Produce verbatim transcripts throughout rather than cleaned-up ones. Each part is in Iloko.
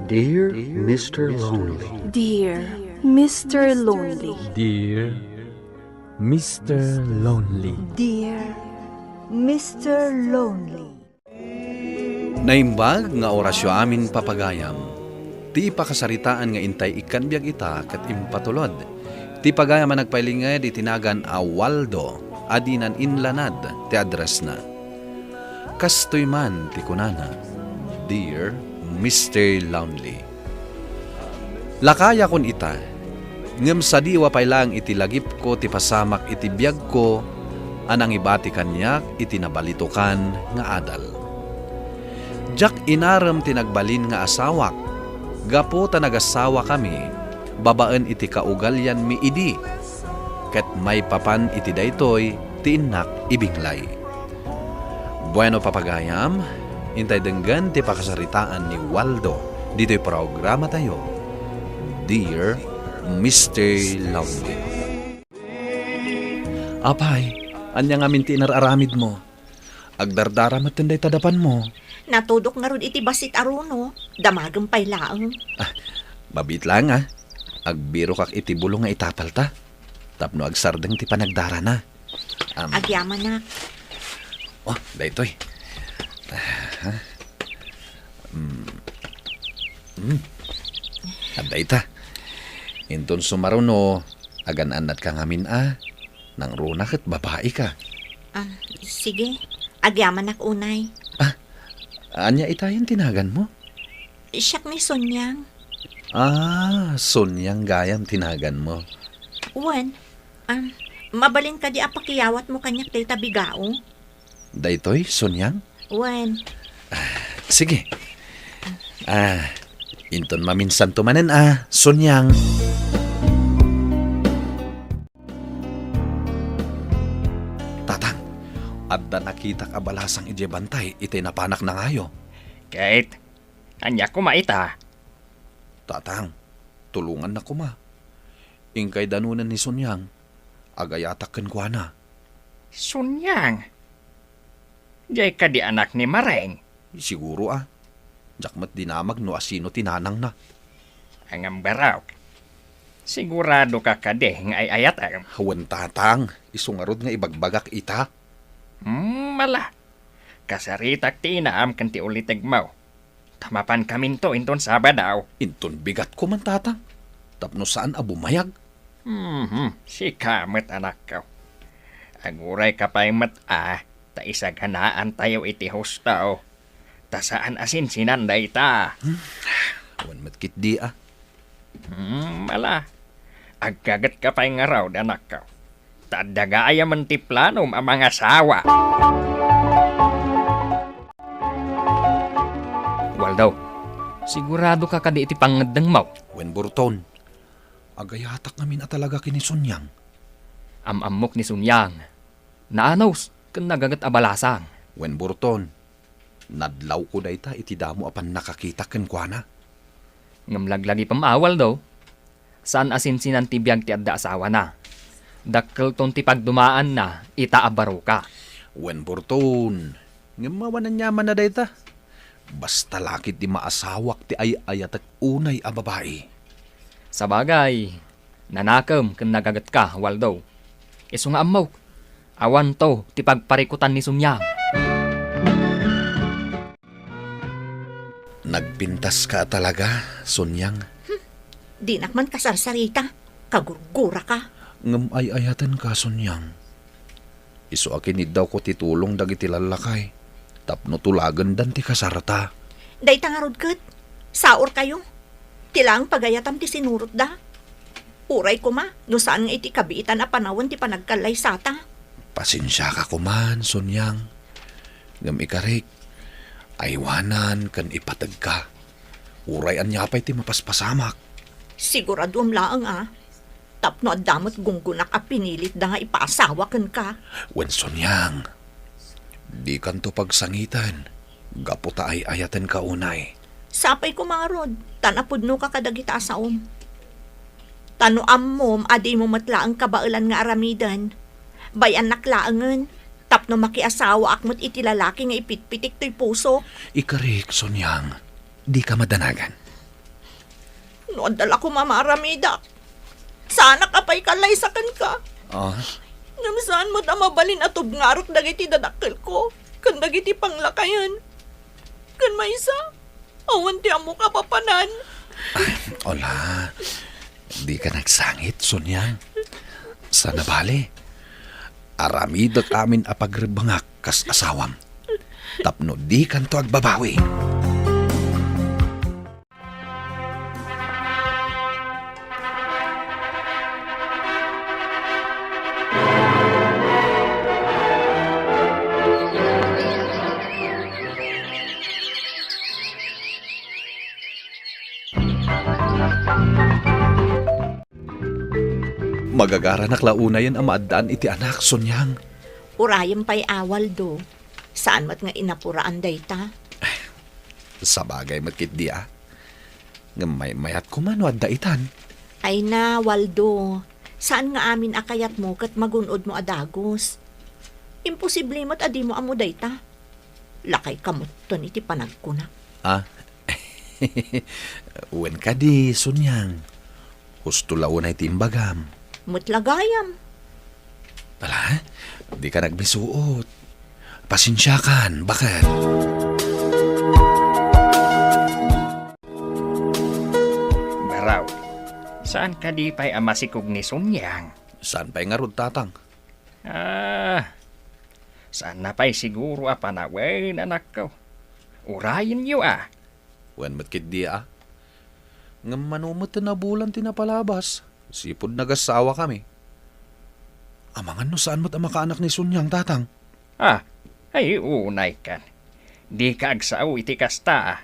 Dear Mister Lonely. Dear Mister Lonely. Dear Mister Lonely. Dear Mister Lonely. Naimbag nga orasyo amin, papagayam. Ti pakasaritaan nga intay ikkan biag ita ket impatulod. Ti pagayam a nagpailinged iti nagan a Waldo a dinan inlanad ti addressna. Kastoy man ti kunana, "Dear Mister Lonely." Lakayakon ita, ngem sadiwa pay laeng iti lagipko ti pasamak iti biagko a nangibati kaniak iti nabalitokan nga adal. Diak inarem ti nagbalin nga asawak, gapu ta nagasawakami babaen iti kaugalianmi idi, ket maipapan iti daytoy ti innak ibinglay. Bueno, papagayam, intay denggen ti pakasaritaan ni Waldo ditoy programatayo, Dear Mister Lonely. Apay, ania ngamin ti inar-aramidmo? Agdardara metten dayta dapanmo. Natudok ngarud iti bassit a runo, damagem pay laeng. Ah, mabiit laeng, ah. Agbirokak iti bulong nga itapalta. Tapno agsardeng ti panagdarana. Am. Agyamanak. Oh, daytoy. Ah, mm. Mm. Adda ita. Inton sumaruno, agan-annadka ngamin a. Nangruna ket babaika. Ah, sige. Agyamanak unay. Ah, ania itayen ti naganmo? Siak ni Sonyang. Ah, Sonyang gayam ti naganmo. Wen, ah, mabalin kadi a pakiyawatmo kaniak dayta bigao? Daytoy, Sonyang? Wen. Ah, sige. Ah, inton maminsanto manen, ah, Sonyang. Tatang, adda nakitak a balasang idiay bantay iti napanak nangayo. Ket, ania koma ita? Tatang, tulongannak koma. Inkay danunen ni Sonyang, agayatak kenkuana. Sonyang? Diay kadi anak ni Mareng? Siguro a. Diak met dinamag no asino ti nanangna. Ngem barok. Siguradoka kadi nga ay-ayatem? Wen, Tatang, isu ngarud nga ibagbagak ita. Hmm, ala. Kasaritak ti inaam ken ti ulitegmo. Ta mapankaminto inton Sabado. Inton bigatko man, Tatang, tapno saan a bumayag. Mhm, sika met, anakko. Agurayka pay met a, ta isaganaantayo iti husto. Ta saan a sinsinan dayta. Hmm, wen met ketdi a. Hmm, ala. Agkagetka pay ngarud, anakko. Ta adda gayamen ti planom a mangasawa. Waldo, siguradoka kadi iti pangngeddengmo? Wen, Burton. Agayatak ngamin a talaga ken ni Sonyang. Am-ammok ni Sonyang. Naanus ken nagaget a balasang. Wen, Burton. Nadlawko dayta iti damo a pannakakitak kenkuana. Ngem laglagipem a, Waldo, saan a sinsinan ti biag ti adda asawana. Dakkelton ti pagdumaanna ita a baroka. Wen, Burton, ngem awan aniamanna dayta. Basta la ketdi maasawak ti ay-ayatek unay a babai. Sabagay, nanakem ken nagagetka, Waldo. Isu nga ammok, awanto ti pagparikutan ni Sonyang. Nagpintaska a talaga, Sonyang. Hmm, dinak man kasarsarita. Kagurguraka. Ngem ay-ayatenka, Sonyang. Isu a kiniddawko ti tulong dagiti lallakay tapno tulagendan ti kasarta. Dayta ngarud ket, saorkayo. Ti laeng pagayatam ti sinurotda. Uray koma, no saan nga iti kabiitan a panawen ti panagkallaysata. Pasensiaka koman, Sonyang. Ngem ikarik, aywanan ken ipategka. Uray ania pay ti mapaspasamak. Siguraduem laeng a, tapno adda met gunggonak a pinilitda nga ipaasawa kenka. Wen, Sonyang, dikanto pagsangiten gapu ta ay-ayatenka unay. Sapay koma ngarud, ta napudnoka kadagita a saom. Ta no ammom a dimo met laeng kabaelan nga aramiden, bay-annak laengen, tapno makiasawaak met iti lalaki nga ipitpitik toy puso. Ikarik, Sonyang, dika madanagan. No adda la koma maaramidak, saanak a pay kallaysakanka. Ah? Ngem saan met a mabalin a tubngarek dagiti dadakkelko ken dagiti panglakayen. Ken maysa, awan ti ammok a papanan. Ay, ala, dika nagsangit, Sonyang. Saan a bale, aramidek amin a pagrebbengak kas asawam, tapno dikanto agbabawi. Magagaranak la unayen a maaddaan iti anak, Sonyang. Urayem pay a, Waldo. Saan met nga inapuraan dayta. Sabagay met ketdi a. Ngem maymayat koma no adda itan. Ay na, Waldo. Saan nga amin a kayatmo ket magun-odmo a dagus. Imposible met a dimo ammo dayta. Lakayka metten iti panagkunak. Ah? Wen kadi, Sonyang. Husto la unay ti imbagam. Met la gayam. Ala, dika nagbisuot. Pasensiakan, baket. Baraw, saan kadi pay a masikog ni Sonyang? Saan pay ngarud, Tatang? Ah, saanna pay siguro a panawen, anakko. Urayenyo a. Wen met ketdi a. Ngem mano met ti nabulan ti napalabas, sipud nagassawakami. Amangan no saan met a makaanak ni Sonyang, Tatang. Ah, ay, unay kan. Dika agsao iti kasta a.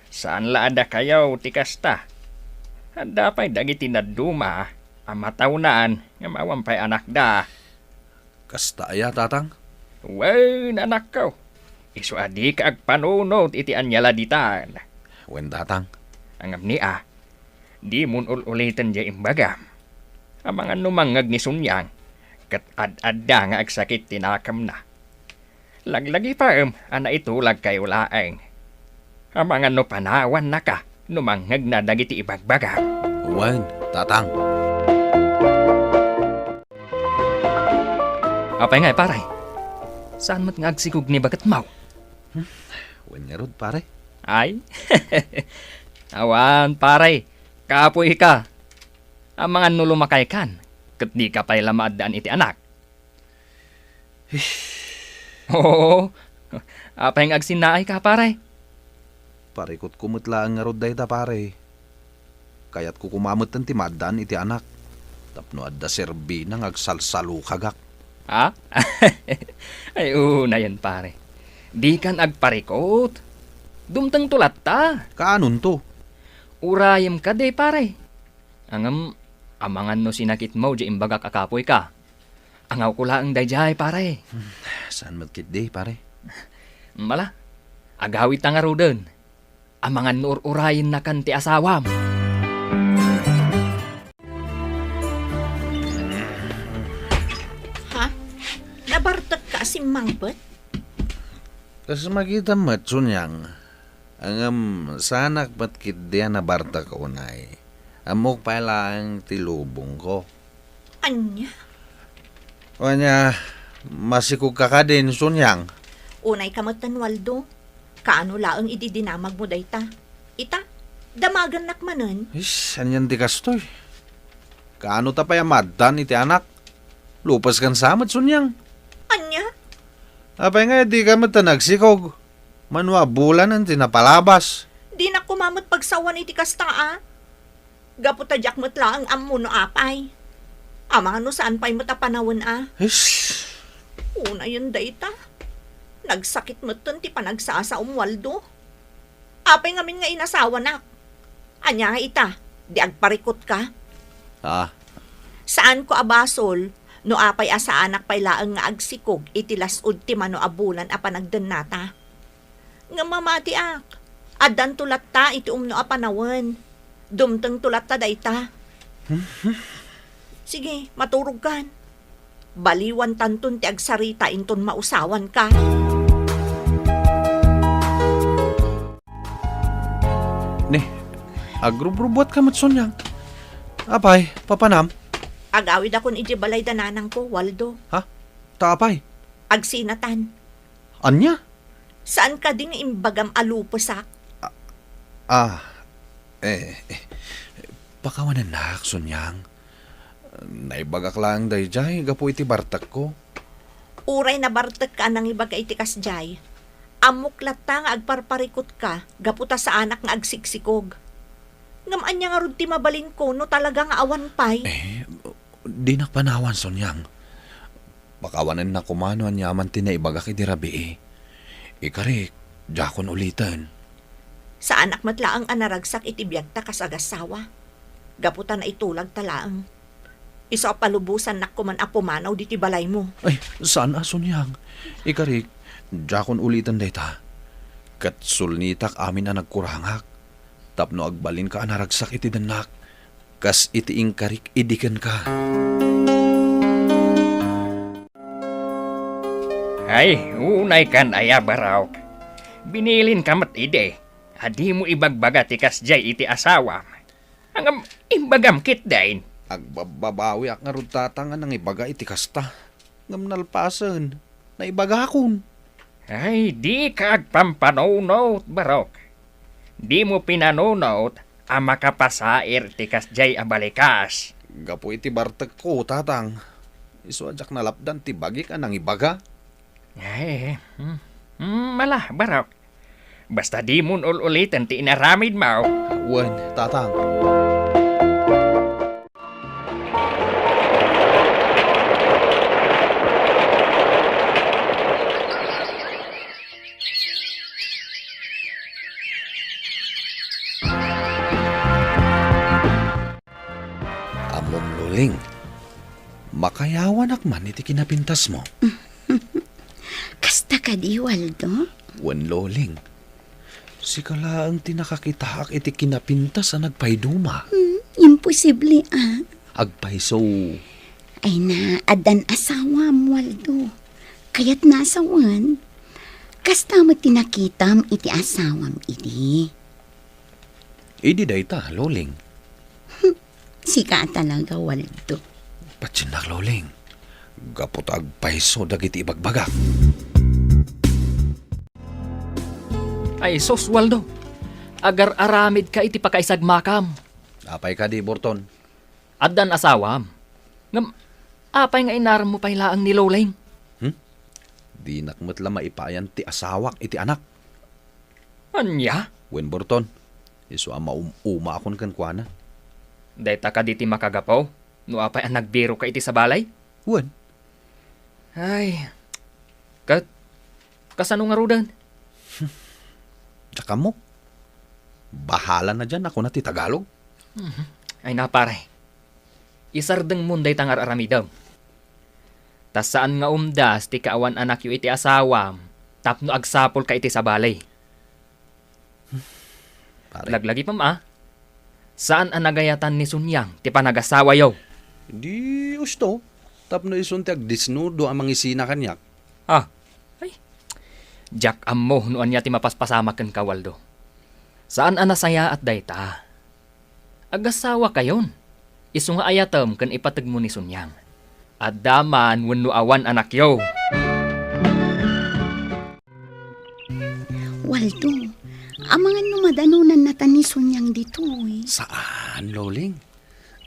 Saan la a dakayo ti kasta. Adda pay dagiti nadduma a matawnaan ngem awan pay anakda. Kasta aya, Tatang? Wen, anakko. Isu a dika agpanunot iti ania la ditan. Wen, Tatang. Ngem ni a, dimon ul-uliten diay imbagam. Amangan no mangngeg ni Sonyang, ket ad-adda nga agsakit ti nakemna. Laglagipem a naitulagkayo laeng. Amangan no panawannaka no mangngegna dagiti ibagbagam. Wen, Tatang. Apay ngay, pare? Saan met nga agsikog ni baketmo? Hmm, wen ngarud, pare. Ay? Awan, pare. Kapoyka. Amangan no lumakaykan, ket dika pay la maaddaan iti anak. Oo. Apay nga agsinnaayka, pare? Parikutko met laeng ngarud dayta, pare. Kayatko koma metten ti maaddaan iti anak, tapno adda serbina nga agsalsalukagak. Ha? Ay, unayen, pare. Dikan agparikut. Dumtengto latta. Kaanonto? Urayem kadi, pare. Ngem, amangan no sinakitmo diay imbagak a kapoyka. Angawko laeng daydiay, pare. Hmm, saan met ketdi, pare? Mala, agawidta ngaruden. Amangan no ur-urayennakan ti asawam. Ha? Nabartekka a simmangpet? Kas makita met, Sonyang. Ngem, saanak met ketdi a nabartek unay. Ammok pay laeng ti lubongko. Ania? Ania, masikogka kadin, Sonyang? Unayka metten, Waldo. Kaano laeng idi dinamagmo dayta? Ita, damagennak manen. Is, anian ti kastoy? Kaano ta pay a maaddaan iti anak? Lupeskan sa met, Sonyang. Ania? Apay nga dika metten agsikog? Mano a bulanen ti napalabas? Dinak koma met pagsawan iti kasta a. Gapu ta diak met laeng ammo no apay. Amangan no saan pay met a panawen a. Is. Unayen dayta. Nagsakit metten ti panagsasaom, Waldo. Apay ngamin nga inasawanak? Ania nga ita, di agparikutka? Ah. Saanko a basol no apay a saanak pay laeng nga agsikog iti las-ud ti mano a bulan a panagdennata. Ngem mamatiak, addanto latta iti umno a panawen. Dumtengto latta dayta. Sige, maturogkan. Baliwantanton ti agsarita inton mausawanka. Ni, Agrubrubuatka met, Sonyang. Apay, papanam? Agawidakon idiay balay da nanangko, Waldo. Ha? Ta apay? Agsinatan. Ania? Saan kadi nga imbagam a lupesak? Ah, eh, eh, pakawanennak, Sonyang. Naibagak laeng daydiay gapu iti bartekko. Uray nabartekka a nangibaga iti kasdiay, ammok latta nga agparparikutka gapu ta saanak nga agsiksikog. Ngem ania ngarud ti mabalinko no talaga nga awan pay? Eh, dinak panawan, Sonyang. Pakawanennak koma no aniaman ti naibagak idi rabii. Ikarik, diakon uliten. Saanak met laeng a naragsak iti biagta kas agassawa, gapu ta naitulagta laeng. Isu a palubosannak koman a pumanaw ditoy balaymo. Ay, saan a, Sonyang. Ikarik, diakon uliten dayta. Ket sulnitak amin a nagkurangak, tapno agbalinka a naragsak iti dennak, kas iti inkarik idi kenka. Ay, unay kan aya, Barok. Binilinka met idi a dimo ibagbaga ti kasdiay iti asawam. Ngem imbagam ketdin. Agbabbabawiak ngarud, Tatang, a nangibaga iti kasta. Ngem nalpasen, naibagakon. Ay, dika agpampanunot, Barok. Dimo pinanunot a makapasair ti kasdiay a balikas. Gapu iti bartekko, Tatang. Isu a diak nalapdan ti bagik a nangibaga. Ay, hmm. Hmm, mala, Barok. Basta dimon ul-uliten ti inaramidmo. Wen, Tatang. Ammom, Loling, makayawanak man iti kinapintasmo. Kasta kadi, Waldo? Wen, Loling. Sika laeng ti nakakitaak iti kinapintas a nagpayduma. Hmm, imposible, ah. Agpayso. Ay na, addan asawam, Waldo. Kayatna a sawen. Kasta met ti nakitam iti asawam idi. Idi dayta, Loling. Sika a talaga, Waldo. Patiennak, Loling. Gapu ta agpayso dagiti ibagbagak. Ay sus, Waldo. Agar-aramidka iti pakaisagmakam. Apay kadi, Burton? Addan asawam. Ngem, apay nga inaremmo pay laeng ni Loling? Hmm? Dinak met la maipayan ti asawak iti anak. Ania? Wen, Burton, isu a maum-umaakon kenkuana. Dayta kadi ti makagapu no apay a nagbiroka iti sabali? Wen. Ay, ket kasano ngaruden? Diak ammo. Bahala na diyan, a kuna ti Tagalog. Mhm. Ay na, pare. Isardengmon dayta nga ar-aramidem. Ta saan nga umdas ti kaawan-anakyo iti asawam tapno agsapulka iti sabali. Pare. Laglagipem a, saan a nagayatan ni Sonyang ti panagasawayo. Di usto, tapno isun ti agdesnudo a mangisina kaniak. Ah, ay, diak ammo no ania ti mapaspasamak kenka, Waldo. Saan a nasayaat dayta. Agasawakayon. Isu nga ayatem ken ipategmo ni Sonyang. Adda man wenno awan anakyo. Waldo, amangan no madanonannata ni Sonyang ditoy. Saan, Loling.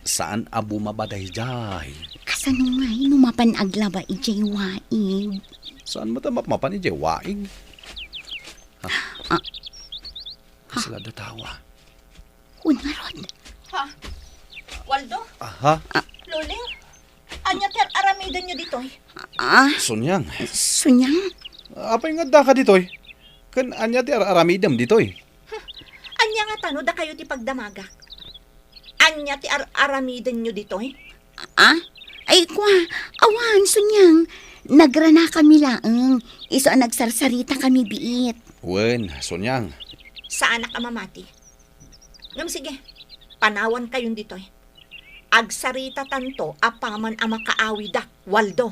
Saan a bumaba daydiay. Kasano ngay no mapan aglaba idiay waig? Saan met a mapmapan idiay waig? Ha? Ah. Kasla datawa. Wen ngarud. Ha? Waldo? Aha. Loling? Ania ti ar-aramidenyo ditoy? Ah? Sonyang. Sonyang? Apay nga addaka ditoy? Ken ania ti ar-aramidem ditoy? Hmm. Ania ngata no dakayo ti pagdamagak? Ania ti ar-aramidenyo ditoy? Ah? Ay, kua, awan, Sonyang. Nagranakami laeng. Isu a nagsarsaritakami biit. Wen, Sonyang. Saanak a mamati. Ngem sige, panawankayon ditoy. Agsaritatanto apaman a makaawidak, Waldo.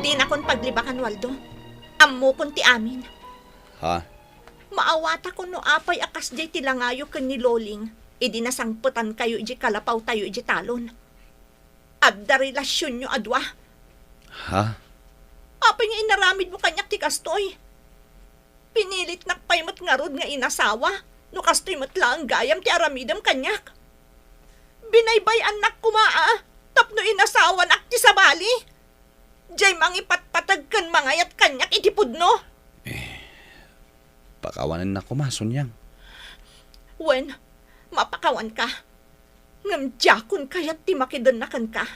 Dinakon paglibakan, Waldo. Ammokon ti amin. Ha? Maawatakon no apay a kasdiay ti langayo ken ni Loling idi nasangpetankayo idiay kalapawtayo idiay talon. Adda relasionyo a dua. Ha? Apay nga inaramidmo kaniak ti kastoy? Pinilitnak pay met ngarud nga inasawa no kastoy met laeng gayam ti aramidem kaniak. Binaybay-annak koma a tapno inasawanak ti sabali. Diay mangipatpateg ken mangayat kaniak iti pudno. Pakawanennak koma, Sonyang. Wen, mapakawanka. Ngem diakon kayat ti makidenna kenka,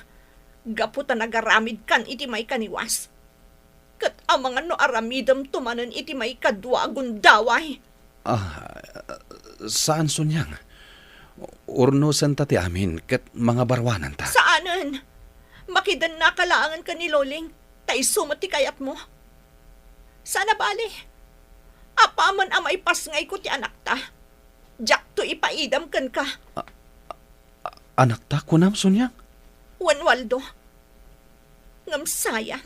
gapu ta nagaramidkan iti maikaniwas. Ket amangan no aramidemto manen iti maikadua a gundaway. Ah, saan, Sonyang. Urnosenta ti amin ket mangabaruananta. Saanen. Makidennaka laengen ken ni Loling, ta isu met ti kayatmo. Saan a bale. Apaman a maipasngayko ti anakta, diakto ipaidam kenka. Anakta, kunam, Sonyang? Wen, Waldo. Ngem sayang,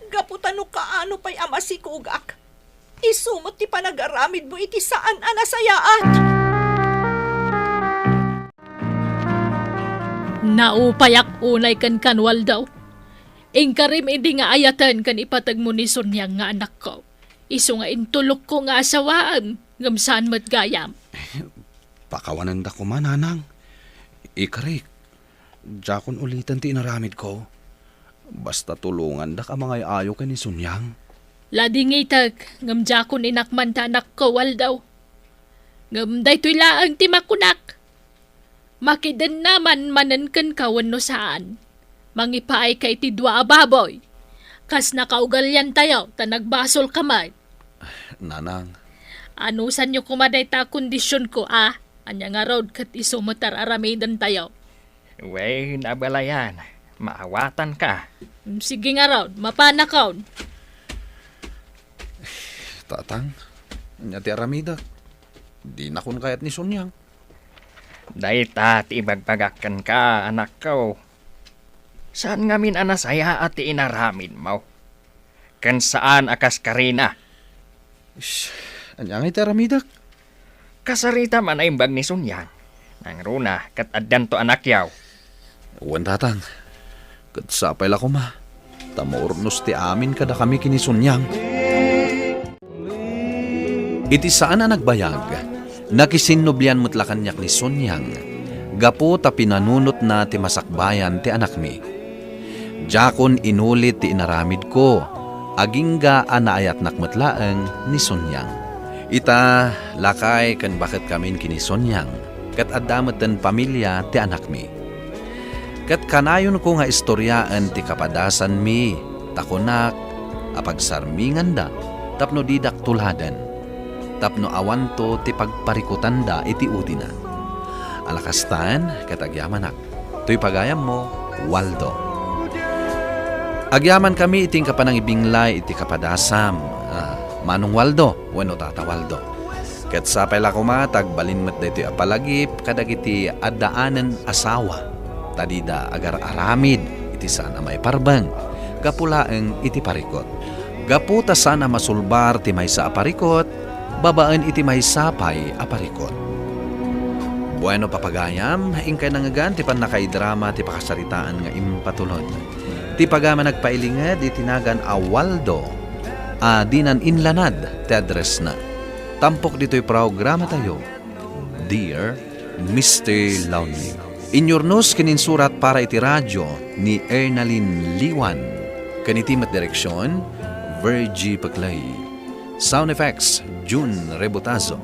gapu ta no kaano pay a masikogak, isu met ti panagaramidmo iti saan a nasayaat. Naupayak unay kenkan, Waldo. Inkarim idi nga ayaten ken ipategmo ni Sonyang nga anakko. Isu nga intulokko nga asawaem, ngem saan met gayam. Pakawanenda koma, Nanang. Ikarik, diakon uliten ti inaramidko. Basta tulongandak a mangay-ayo ken ni Sonyang. Ladingitek, ngem diakon inakman ti anakko, Waldo. Ngem daytoy laeng ti makunak. Makidenna man manen kenka wenno saan. Mangipaayka iti dua a baboy. Kas nakaugaliantayo, ta nagbasolka met. Nanang. Anusanyo koma dayta a kondisionko, a? Ania ngarud ket isu met ar-aramidentayo. Wen, abalayan, maawatanka. Sige ngarud, mapanakon. Tatang, ania ti aramidek? Dinakon kayat ni Sonyang. Dayta ti ibagbagak kenka, anakko. Saan ngamin a nasayaat ti inaramidmo. Ken saan a kas karina. Ish, ania ngay ti aramidek? Kasarita man a imbag ni Sonyang. Nangruna ket addanto anakyaw. Wen, Tatang. Ket sapay la koma, ta maurnos ti amin kadakami ken ni Sonyang. Iti saan a nagbayag, nakisinnublian met la kaniak ni Sonyang, gapu ta pinanunotna ti masakbayan ti anakmi. Diakon inulit ti inaramidko, agingga a naayatnak met laeng ni Sonyang. Ita, lakay ken baketkamin ken ni Sonyang, ket adda metten pamilia ti anakmi. Ket kanayonko nga istoriaen ti kapadasanmi, ta kunak a pagsarminganda tapno didak tuladen, tapno awanto ti pagparikutanda iti udina. A la kastan, ket agyamanak, toy pagayammo, Waldo. Agyamankami iti inka panangibinglay iti kapadasam, ah, Manong Waldo wenno Tata Waldo. Ket sapay la koma ta agbalin met daytoy a palagip kadagiti addaanen asawa, ta dida agar-aramid iti saan a maiparbeng, gapu laeng iti parikut. Gapu ta saan a masulbar ti maysa a parikut babaen iti maysa pay a parikut. Bueno, papagayam, inkay nangngegan ti pannakaidrama ti pakasaritaan nga impatulod. Ti pagayam a nagpailinged iti nagan a Waldo a dinan inlanad ti addressna. Tampok ditoy programatayo, Dear Mister Lonely. Inyurnos ken insurat para iti radio ni Ernalyn Liwan, ken iti met direksion, Virgie Peclay. Sound effects, Jun Rebotazo.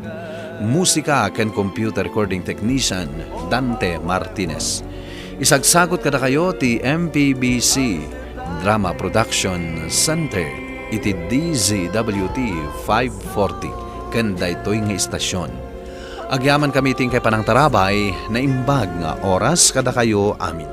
Musika ken computer recording technician, Dante Martinez. Isagsagut kadakayo ti M P B C Drama Production Center iti D Z W T five forty ken daytoy nga istasyon. Agyamankami iti inkay panangtarabay, naimbag nga oras kadakayo amin.